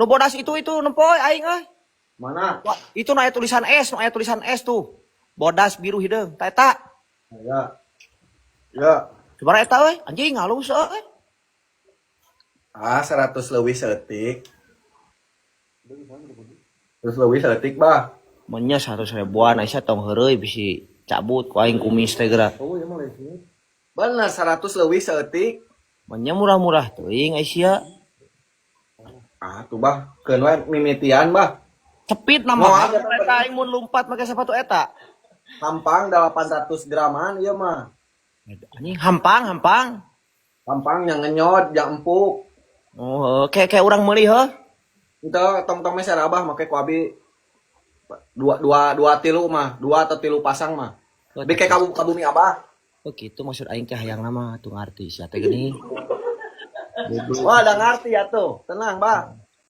Nu bodas itu nempoy aing euy. Mana? Wah, itu nu aya tulisan S, nu aya tulisan S tuh. Bodas biru hideung. Ta eta. Ya. Ya. Sabaraha eta euy? Anjing halus euy. Ah, 100 leuwih saeutik. Terus leuwih saeutik, Bah. Menya 100 ribuan Aisyah tong heureuy bisi cabut ku aing kumis teh geura. Bener 100 leuwih saeutik. Menya murah-murah teuing Aisyah. Ah, tuh Bah, keun we mimitian, Bah. Cepit Moal nama eta. Eta aing mun lumpat make sepatu eta. Hampang 800 graman ieu mah. Anjing hampang hampang. Hampang yang ngenyot, yang empuk. Oh, kayak kayak urang meuli heuh. Ente tong-tong meser, Abah, make ku abi dua dua dua tilu mah, dua atau tilu pasang mah. Bi kayak kabu kabumi Abah. Oh gitu maksud aing teh hayang nama tuh ngarti sia teh gini. Wah, udah ngerti ya tuh. Tenang, Bah.